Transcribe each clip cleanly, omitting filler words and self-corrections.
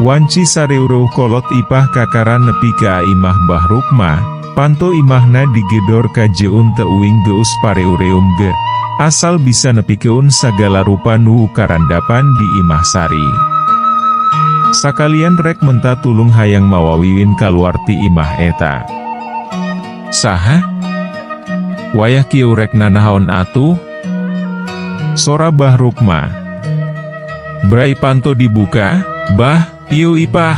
Wanci sareureuh kolot Ipah kakara nepi ka imah Bah Rukma, panto imahna digedor kajeun teuing geus pareureum ge, asal bisa nepikeun sagala rupa nu karandapan di imah Sari. Sakalian rek menta tulung hayang mawa Wiwin kaluar ti imah eta. "Saha? Wayah kieu rek nanahaon atuh?" Sora Bah Rukma. Bray panto dibuka, Bah, ieu Ipah."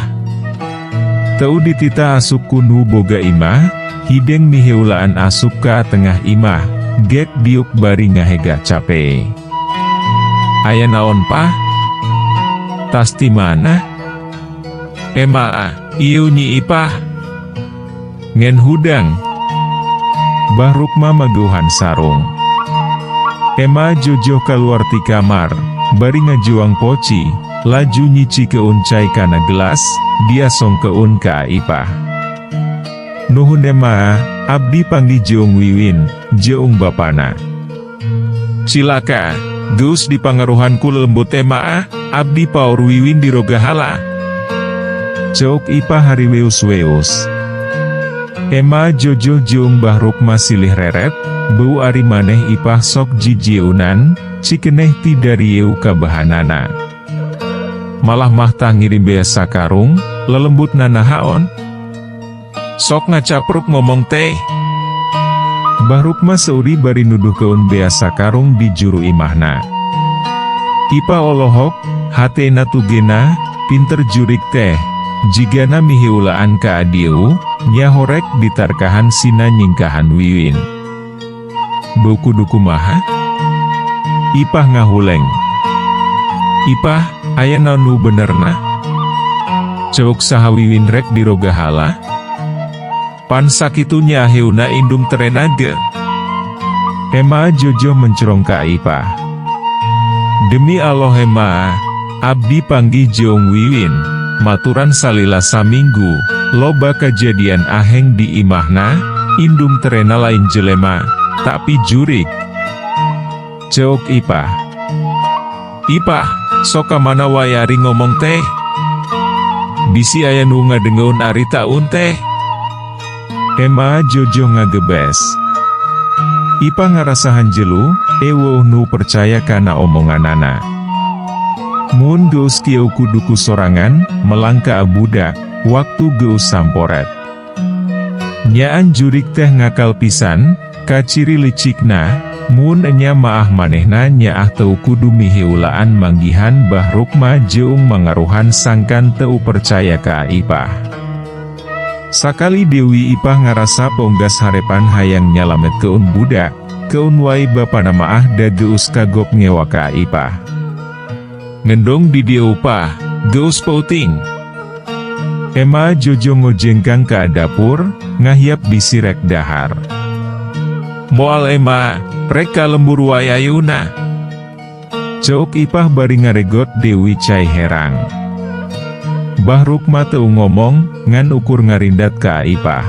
Teu dititah asup ku nu boga imah, hideng miheulaan asup ka tengah imah, gek diuk bari ngahega cape. "Aya naon, Pah? Tas ti mana?" "Emaa, ieu Nyi Ipah. Ngen hudang." Bah Rukma mageuhan sarung. Ema Jojoh kaluar ti kamar, bari ngajuang poci, laju nyicikeun cai kana gelas, diasongkeun ka Ipah. "Nuhun, Ema, abdi panggih jeung Wiwin," jeung bapana. "Cilaka, geus dipangaruhan ku lelembut Emaa, abdi paur Wiwin dirogahala," ceuk Ipah hariweus-weus. Ema Jojoh jeung Bah Rukma silih reret, "Beu ari maneh Ipah sok jijieunan, cikeneh ti darieu kabahanana. Malah mah tah ngirim beas sakarung, lelembut nanahaon? Sok ngacapruk ngomong teh." Bah Rukma seuri bari nuduhkeun beas sakarung di juru imahna. "Ipah olohok, hatena tugena, pinter jurik teh, jigana miheulaan ka adieu, nyaho rek ditarkahan sina nyingkahan Wiwin. Beu kudu kumaha?" Ipah ngahuleng. "Ipah, aya naon nu benerna? Ceuk saha Wiwin rek dirogahala? Pan sakitu nyaaheuna indung terena ge." Ema Jojo mencerong ka Ipah. "Demi Allah, Ema, abdi panggih jeung Wiwin, maturan salila saminggu, loba kejadian aheng di imahna, indung terena lain jelema, tapi jurik," ceuk Ipah. "Ipah, sok mana wae ari ngomong teh. Bisi aya nu ngadengeun ari taun teh." Ema Jojo ngagebes. Ipah ngarasa hanjelu, euweuh nu percaya kana omonganana. Mun geus kieu kudu ku sorangan, melang ka budak, waktu geus samporet. Nyaan jurik teh ngakal pisan, kaciri licikna, mun enya maah manehna nyaah teu kudu miheulaan manggihan Bah Rukma jeung mangaruhan sangkan teu percaya ka Ipah. Sakali deui Ipah ngarasa ponggas harepan hayang nyalametkeun budak, keun wae bapana maah da geus kagok ngewa ka Ipah. "Ngendong di dieu, Pah, geus peuting." Ema Jojo ngojengkang ka dapur, ngahiap bisi rek dahar. "Moal, Ema, rek ka lembur wae ayeuna," ceuk Ipah bari ngaregot deui cai herang. Bah Rukma teu ngomong, ngan ukur ngarindat ka Ipah.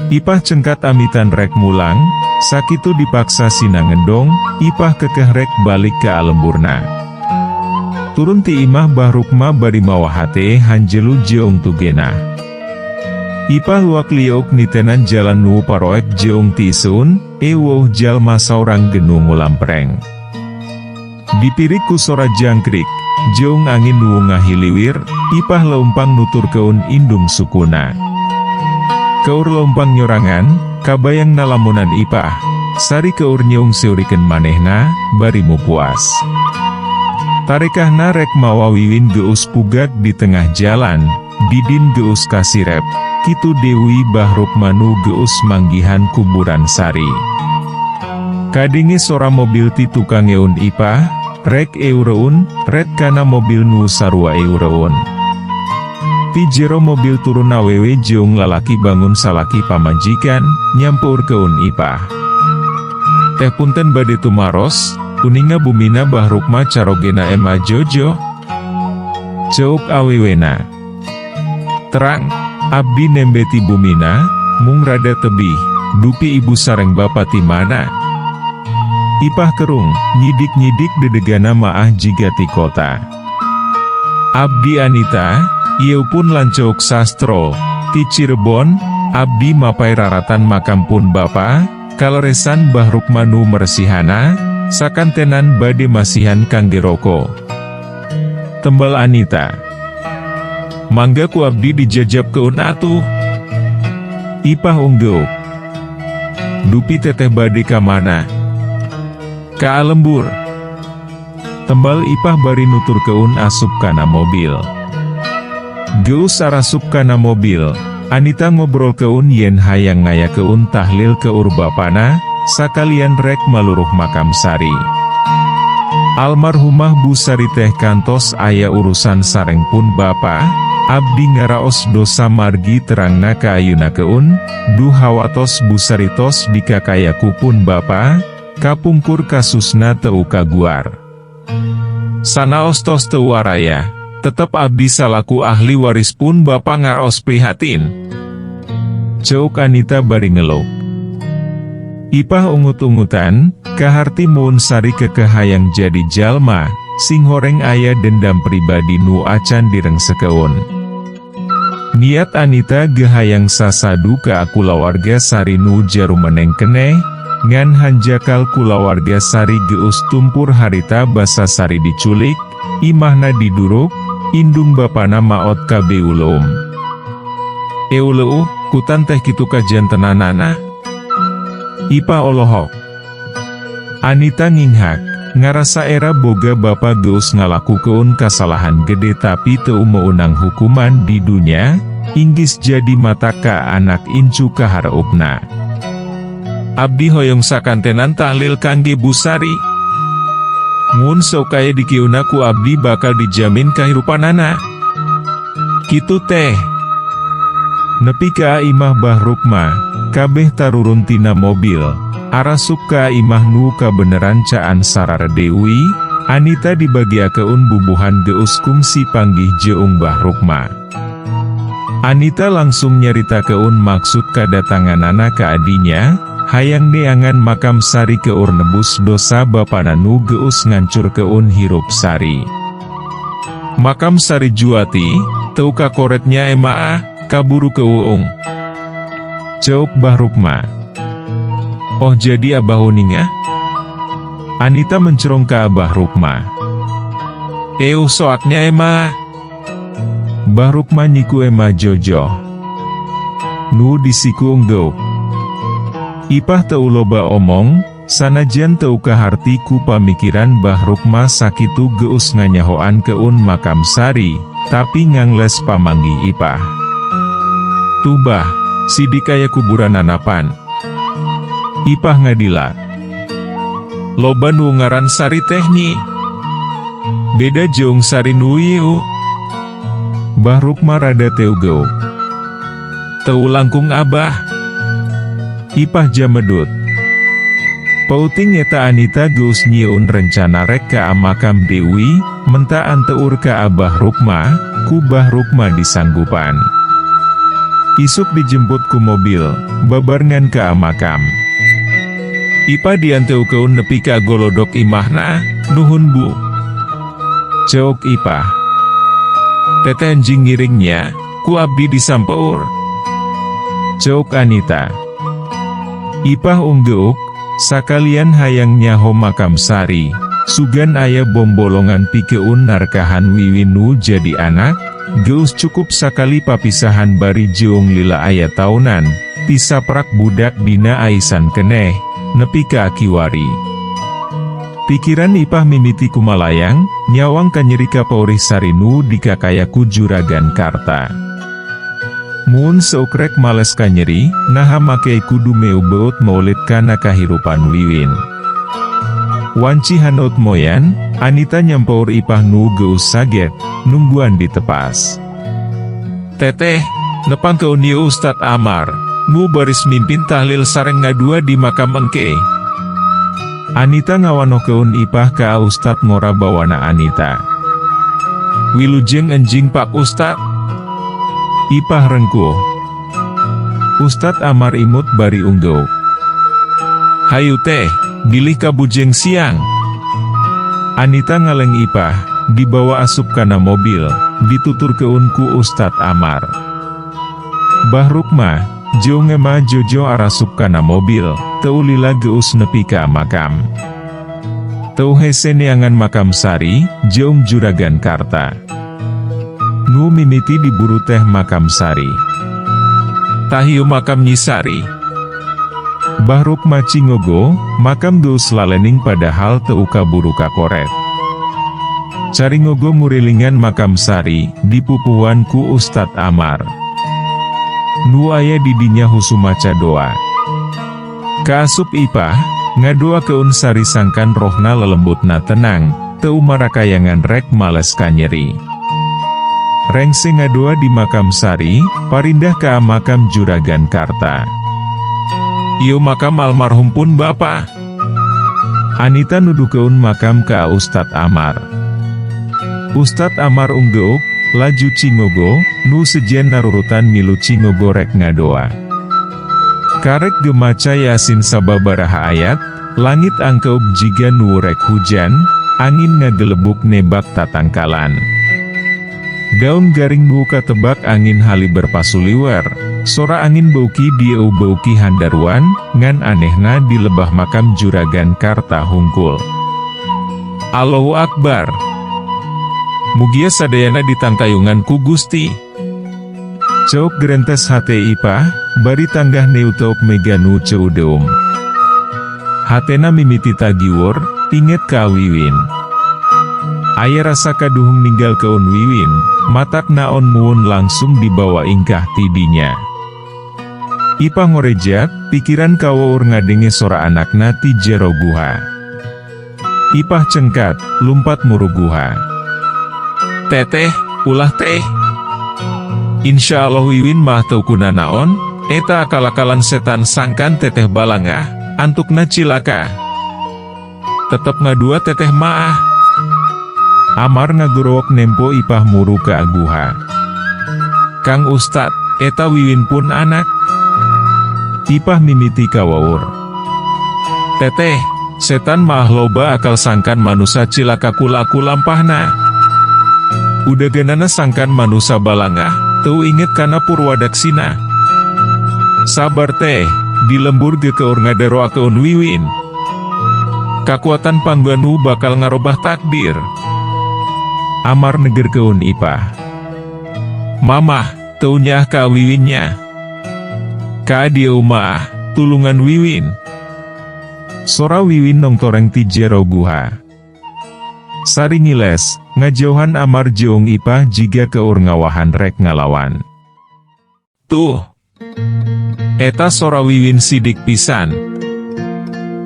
Ipah cengkat amitan rek mulang, sakitu dipaksa sina ngendong, Ipah kekeh rek balik ka lemburna. Turun ti imah Bah Rukma bari mawa hate hanjelu jeung tugena. Ipah luak liuk nitenan jalan nu paroek jeung tiiseun, euweuh jalma saurang ge nu ngulampreng. Dipirik ku sora jangkrik, jeung angin nu ngahiliwir, Ipah leumpang nuturkeun indung sukuna. Keur leumpang nyorangan, kabayang nalamunan Ipah, Sari keur nyeung-seurikeun manehna, bari mupuas. Tarekahna rek mawa Wiwin geus pugag di tengah jalan, Didin geus kasirep, kitu deui Bah Rukma nu geus manggihan kuburan Sari. Kadenge sora mobil ti tukang eun Ipah, rek eureun, ret kana mobil nu sarua eureun. Ti jero mobil turun awewe jeung lalaki bangun salaki pamajikan, nyampeurkeun Ipah. "Teh, punten bade tumaros, uninga bumina Bah Rukma carogena Ema Jojo?" ceuk awewena. "Terang, abdi nembe ti bumina, mung rada tebih. Dupi ibu sareng bapa ti mana?" Ipah kerung, nyidik-nyidik dedegana maah jiga ti kota. Abdi Anita, ieu pun lanceuk Sastro, ti Cirebon, abdi mapay raratan makam pun bapa, kaleresan Bah Rukma nu meresihana, sakantenan bade masihan kangge roko. Tembal Anita. Mangga ku abdi dijajapkeun atuh. Ipah unggeuk. Dupi teteh bade ka mana? Ka lembur. Tembal Ipah bari nuturkeun asup kana mobil. Geus arasup kana mobil, Anita ngobrolkeun yen hayang ngayakeun tahlil keur bapana, sakalian rek maluruh makam Sari. Almarhumah Bu Sari teh kantos aya urusan sareng pun bapa, abdi ngaraos dosa margi terangna kaayunakeun, duh hawatos Bu Sari tos dikakaya ku pun bapa, kapungkur kasusna teu kaguar. Sanaos tos teu araya, tetep abdi salaku ahli waris pun bapa ngaraos prihatin. Ceuk Anita bari ngeluk. Ipah ungut-ungutan, kaharti mun Sari keukeuh hayang jadi jalma, singhoreng aya dendam pribadi nu acan direngsekeun. Niat Anita ge hayang sasadu ka kulawarga Sari nu jarumeneng keneh, ngan hanjakal kulawarga Sari geus tumpur harita basa Sari diculik, imahna diduruk, indung bapana maot kabeuleum. Euleuh, kutan teh kitu kajantenanana? Ipah olohok. Anita nginghak, ngarasa era boga bapa geus ngalakukeun kasalahan gede tapi teu meunang hukuman di dunya, inggis jadi mata ka anak incu kahareupna. Abdi hoyong sakantenan tahlil kangge Bu Sari. Mun sok aya dikiuna ku abdi bakal dijamin kahirupanana. Kitu teh. Nepi ka imah Bah Rukma, kabeh tarurun tina mobil, arasup ka imah nu kabeneran caan sarare Dewi, Anita dibagiakeun bubuhan geus kungsi panggih jeung Bah Rukma. Anita langsung nyaritakeun maksud kadatanganana ka adinya, hayang neangan makam Sari keur nebus dosa bapana nu geus ngancurkeun hirup Sari. Makam Sari Juati, teu kakoretnya emaa, kaburu keuung. Ceuk Bah Rukma. Oh, jadi Abah uninga? Anita mencerong ke Abah Rukma. Euweuh soaknya ema. Bah Rukma nyiku ema jojoh. Nu disiku unggeuk. Ipah teu loba omong, sanajan teu kaharti ku pamikiran Bah Rukma sakitu geus nganyahoan keun makam Sari, tapi ngangles pamanggih Ipah. Tuh bah, sidik aya kuburan anapan. Ipah ngadila. Loba nu ngaran Sari teh nyi. Beda jeung Sari nu ieu. Bah Rukma rada teu geuk. Teu langkung, Abah. Ipah jamedut. Peuting eta Anita geus nyieun rencana rek ka makam Dewi, menta anteur ka Abah Rukma, ku Bah Rukma disanggupan. Isuk dijemput ku mobil, babarengan ka makam. Ipah dianteukeun nepi ka golodok imahna, nuhun Bu. Ceuk Ipah. Teteh enjing ngiringnya, ku abdi disampeur. Ceuk Anita. Ipah unggeuk, sakalian hayang nyaho makam Sari, sugan aya bombolongan pikeun narkahan Wiwin nu jadi anak, geus cukup sakali papisahan bari jeung lila aya taunan, tisaprak budak dina aisan keneh, nepi ka kiwari. Pikiran Ipah mimiti kumalayang, nyawang kanyeri kapaurih Sari nu dikakaya ku Juragan Karta. Mun seuk rek males kanyeri, naha make kudu meu beut maulit kana kahirupan Wiwin. Wanci hanaut moyan, Anita nyampaur Ipah nu geus saget, nungguan ditepas. Teteh, nepangkeun ieu Ustad Amar, nu baris mimpin tahlil sareng ngadua di makam engke. Anita ngawanohkeun Ipah ka Ustad ngora bawana Anita. Wilujeng enjing, Pak Ustad. Ipah rengkuh. Ustad Amar imut bari unggeuk. Hayu teh, bilih kabujeng siang. Anita ngaleng Ipah, dibawa asup kana mobil, dituturkeun ku Ustad Amar. Bah Rukma, jeung Ema Jojo arasup kana mobil, teu lila geus nepi ka makam. Teu hese neangan makam Sari, jeung Juragan Karta. Nu mimiti diburu teh makam Sari. Tah ieu makam Nyi Sari. Bah Rukma cingogo, makam geus lalening padahal teu kaburu kakoret. Caringogo ngurilingan makam Sari, dipupuhuan ku Ustad Amar. Nu aya di dinya husu maca doa. Kaasup Ipah, ngadoakeun Sari sangkan rohna lelembutna tenang, teu marakayangan rek males kanyeri. Rengse ngadoa di makam Sari, parindah ka makam Juragan Karta. Ieu makam almarhum pun bapa. Anita nuduhkeun makam ka Ustad Amar. Ustad Amar unggeuk, laju cingogo, nu sejen narurutan milu cingogo rek ngadoa. Karek ge maca Yasin sababaraha ayat, langit angkeub jiga nu rek hujan, angin ngagelebuk nebak tatangkalan. Daun garing nu katebak angin haliber pasuliwer, sora angin beuki dieu beuki handaruan, ngan anehna di lebah makam Juragan Karta hungkul. Allahu Akbar. Mugia sadayana ditangtayungan ku Gusti. Ceuk gerentes hate Ipah, bari tanggah neuteuk mega nu ceudeum. Hatena mimiti tagiwur, inget ka Wiwin. Aya rasa kaduhung ninggalkeun Wiwin, matak naon muun langsung dibawa ingkah tidinya. Ipah ngorejat, pikiran kaweur ngadenge sora anakna ti jero guha. Ipah cengkat, lumpat muru guha. Teteh, ulah teh. Insya Allah Wiwin mah teu kunanaon, eta akal-akalan setan sangkan teteh balangah, antukna cilaka. Tetep ngadua teteh maah. Amar ngagorowok nempo Ipah muru ka guha. Kang Ustad, eta Wiwin pun anak. Ipah mimiti kawawur. Teteh, setan mah loba akal sangkan manusa cilaka kulaku lampahna. Udaganana sangkan manusa balangah, teu inget kana purwadaksina. Sabar teh, di lembur ge keur ngadaroakeun Wiwin. Kakuatan pangganu bakal ngarobah takdir. Amar negerkeun Ipah. Mamah, teu nyaah ka Wiwinnya. Ka dieu mah, tulungan Wiwin. Sora Wiwin nongtoreng ti jero guha. Sari ngiles, ngajauhan Amar jeung Ipah jiga keur ngawahan rek ngalawan. Tuh. Eta sora Wiwin sidik pisan.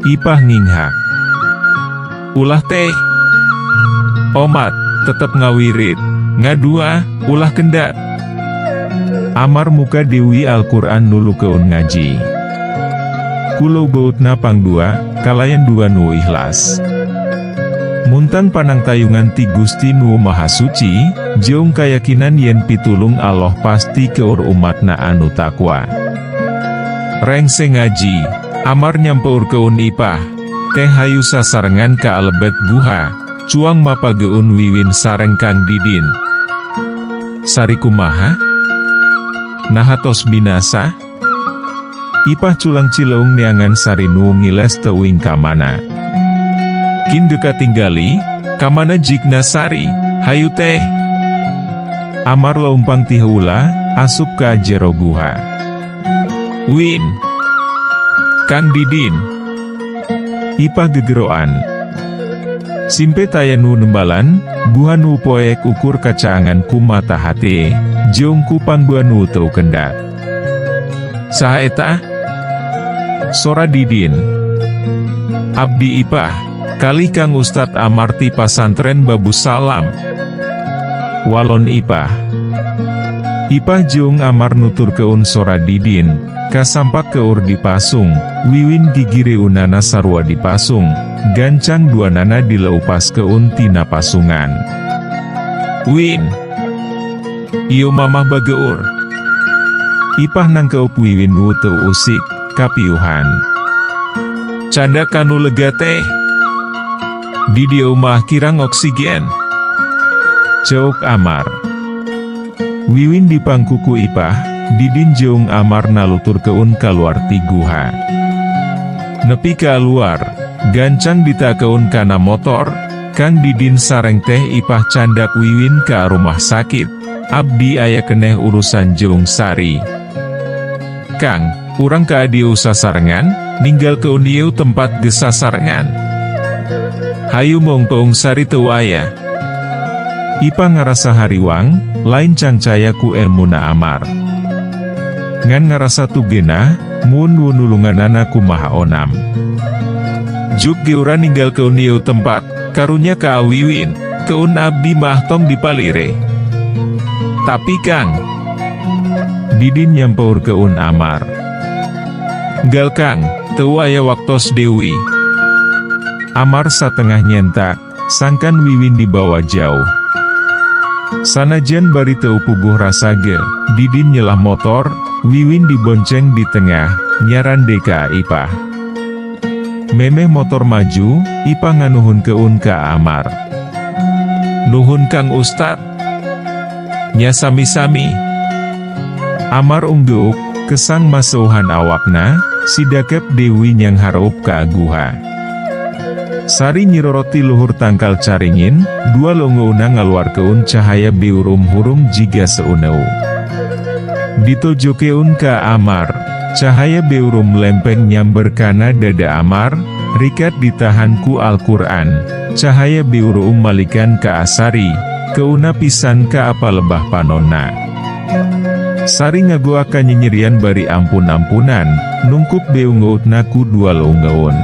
Ipah nginghak. Ulah teh. Omat, tetep ngawirid. Ngadua, ulah kendat. Amar muka deui Al-Quran nulukeun ngaji. Kulo beutna pangdua, kalayan dua nu ikhlas. Muntang panangtayungan ti Gusti Nu Maha Suci, jeung kayakinan yen pitulung Allah pasti keur umatna anu takwa. Rengse ngaji, Amar nyampeurkeun Ipah, teh hayu sasarengan ka alebet guha, cuang mapageun Wiwin sareng Kang Didin. Sari kumaha? Naha tos binasa? Ipah culang cileung neangan Sari nu ngiles teuing ka mana. Kin deka tinggali, kamana jikna Sari, hayu teh. Amar leumpang ti heula, asup ka jero guha. Win. Kang Didin. Ipah gegeroan. Simpe taya nu nembalan, guha nu poek ukur kacaangan ku mata hate, jeung ku pangbuan nu teu kendat. Saha eta? Sora Didin. Abdi Ipah, kalih Kang Ustad Amar ti Pasantren Babu Salam. Walon Ipah. Ipah jeung Amar nuturkeun sora Didin, kasampak keur dipasung, Wiwin gigireunana sarua dipasung, gancang duanana dileupaskeun tina pasungan. Win. Ieu mamah bageur. Ipah nangkeup Wiwin nu teu usik, kapiuhan. Candak kanu lega teh. Di dieu mah kirang oksigen. Ceuk Amar. Wiwin dipangku ku Ipah, Didin jeung Amar naluturkeun kaluar ti guha. Nepi ka luar, gancang ditakeun kana motor, Kang Didin sareng Teh Ipah candak Wiwin ka rumah sakit. Abdi aya keneh urusan jeung Sari. Kang, urang ka dieu sasarengan, ninggalkeun ieu tempat ge sasarengan. Hayu, mungpeung Sari teu aya. Ipah ngarasa hariwang, lain cangcaya ku elmuna Amar. Ngan ngarasa teu genah, mun nulunganana kumaha onam. Juk ge urang ninggalkeun ieu tempat, karunya ka Wiwin, keun abdi mah tong dipalire. Tapi Kang, Didin nyampeurkeun Amar. Nggal Kang, teu aya waktos deui. Amar satengah nyentak, sangkan Wiwin dibawa jauh. Sanajan bari teu puguh rasa ge, Didin nyelah motor, Wiwin dibonceng di tengah, nyarande ka Ipah. Memeh motor maju, Ipah nganuhunkeun ka Amar. Nuhun, Kang Ustad. Nya, sami-sami. Amar unggeuk, kesang maseuhan awakna, sidakep Dewi nyanghareup ka guha. Sari nyirorot ti luhur tangkal caringin, dua leungeunna ngaluarkeun cahaya beureum hurung jiga seuneu. Ditojokeun ka Amar, cahaya beureum lempeng nyamber kana dada Amar, rikat ditahan ku Al-Quran, cahaya beureum malikan ka Sari, keuna pisan ka palebah panonna. Sari ngagoak kanyanyerian bari ampun-ampunan, nungkup beungeutna ku dua leungeun.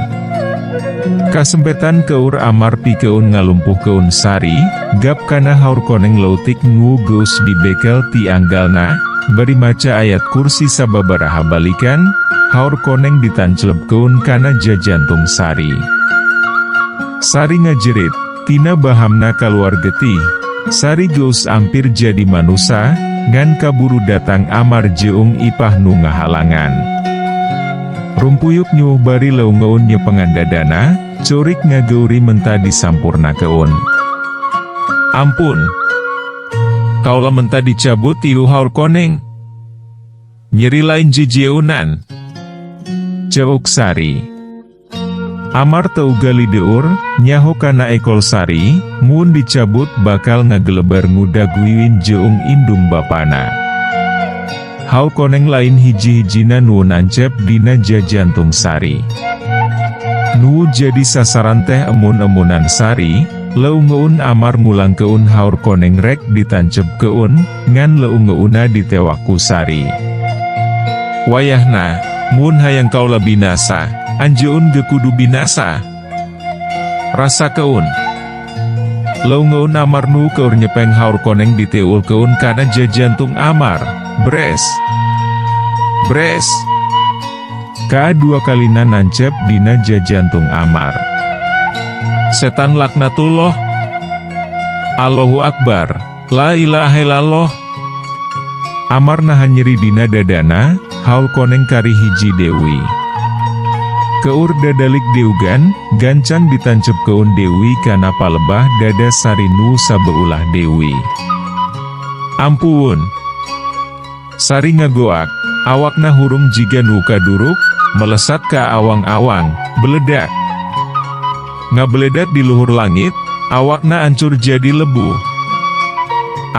Kasempetan keur Amar pikeun ngalumpuhkeun Sari, gap kana haur koneng leutik nu geus dibekel ti anggalna, bari maca ayat kursi sababaraha balikan, haur koneng ditanclepkeun kana jajantung Sari. Sari ngajerit, tina bahamna kaluar getih. Sari geus ampir jadi manusa, ngan kaburu datang Amar jeung Ipah nu ngahalangan. Rumpuyuk nyuuh bari leungeun nyepengan dadana, curik ngageuri menta disampurnakeun. Ampun. Kaula menta dicabut ieu haur koneng. Nyeri, lain jijieunan. Ceuk Sari. Amar teu uga lideur, nyaho kana ekol Sari, mun dicabut bakal ngagelebar ngudag Wiwin jeung indung bapana. Haur koneng lain hiji-hijina nu nancep dina jajantung Sari. Nu jadi sasaran teh emun-emunan Sari, leungeun Amar ngulangkeun haur koneng rek ditancepkeun, ngan leungeunna ditewak ku Sari. Wayahna, mun hayang kaula binasa, anjeun ge kudu binasa. Rasakeun. Leungeun Amar nu keur nyepeng haur koneng ditiulkeun kana jajantung Amar, bres. Bres. Kadua kalina nancep dina jajantung Amar. Setan laknatullah. Allahu Akbar. La ilaha illallah. Amar nahan nyeri dina dadana, haur koneng kari hiji deui. Keur dadalik deugan, gancang ditancepkeun deui kana palebah dada Sari nu sabeulah deui. Ampun. Sari ngagoak, awakna hurung jiga nu kaduruk, melesat ka awang-awang, beledak. Ngabeledak di luhur langit, awakna ancur jadi lebu.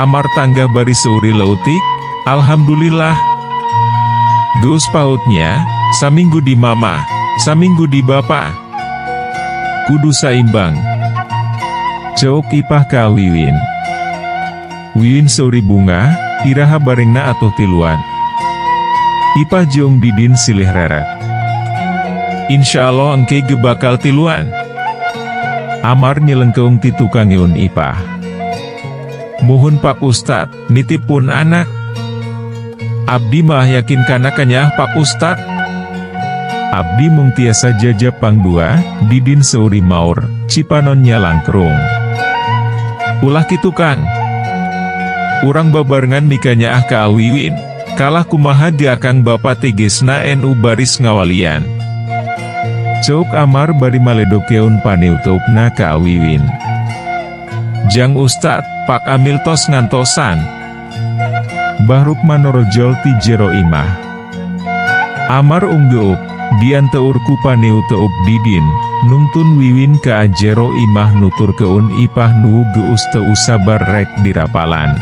Amar tanggah bari seuri leutik, Alhamdulillah. Geus pautnya, saminggu di mama, saminggu di bapa. Kudu saimbang. Ceuk Ipah ka Wiwin. Wiwin seuri bungah, iraha barengna atuh tiluan. Ipah jeung Didin silih reret. Insya Allah engke ge bakal tiluan. Amar nyelengkeung ti tukangeun Ipah. Muhun, Pak Ustad, nitip pun anak. Abdi mah yakin kana kanyaah Pak Ustad. Abdi mung tiasa jajap pangdua, Didin seuri maur, cipanon nyalangkrung. Ulah kitu, Kang. Urang babarengan mikanyaah ka Wiwin. Kalah kumaha ge akang bapa tegesna nu baris ngawalian. Ceuk Amar bari maledokeun paneuteupna ka Wiwin. Jang Ustad, Pak Amil tos ngantosan. Bah Rukma norojol ti jero imah. Amar unggeuk, dianteur ku paneuteup Didin, nungtun Wiwin ka jero imah nuturkeun Ipah nu geus teu sabar rek dirapalan.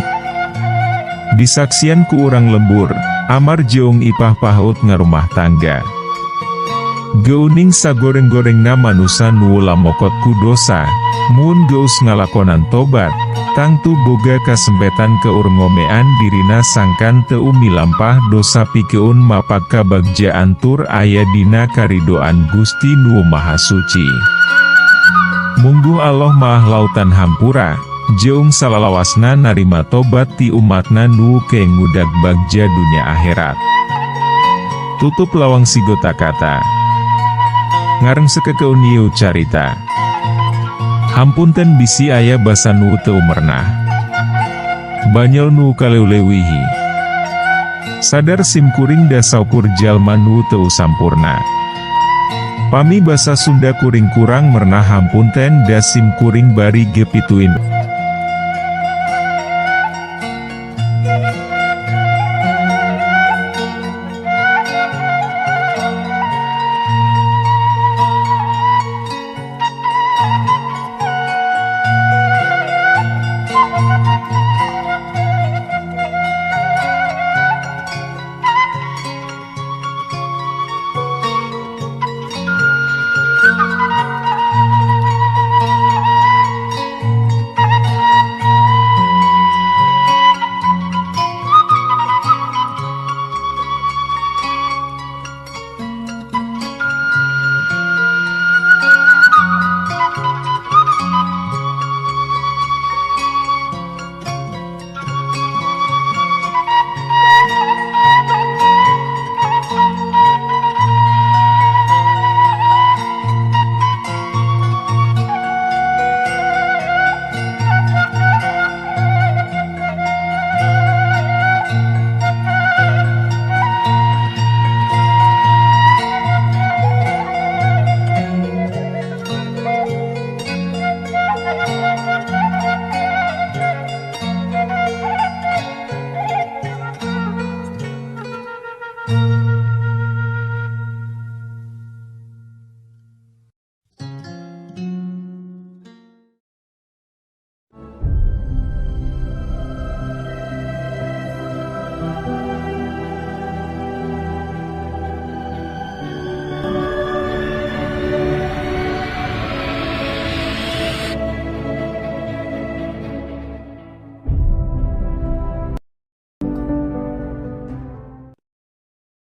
Disaksian ku urang lembur, Amar jeung Ipah pahaut ngarumah tangga. Geuning sagoreng-gorengna manusa nu lamokot ku dosa, mun geus ngalakonan tobat, tangtu boga kasempetan keur ngomean dirina sangkan teu milampah dosa pikeun mapak kabagjaan tur aya dina karidoan Gusti Nu Maha Suci. Mungguh Allah Maha Lautan hampura, jeung salalawasna narima tobat ti umatna nu keng ngudag bagja dunya akhirat. Tutup lawang sigo takata. Ngarengsekekeun ieu carita. Hampunten bisi aya basa nu teu merenah. Banyol nu kaleulewihi. Sadar simkuring da saukur jalma nu teu sampurna. Pami basa Sunda kuring kurang merenah, hampunten, da simkuring bari ge pituin.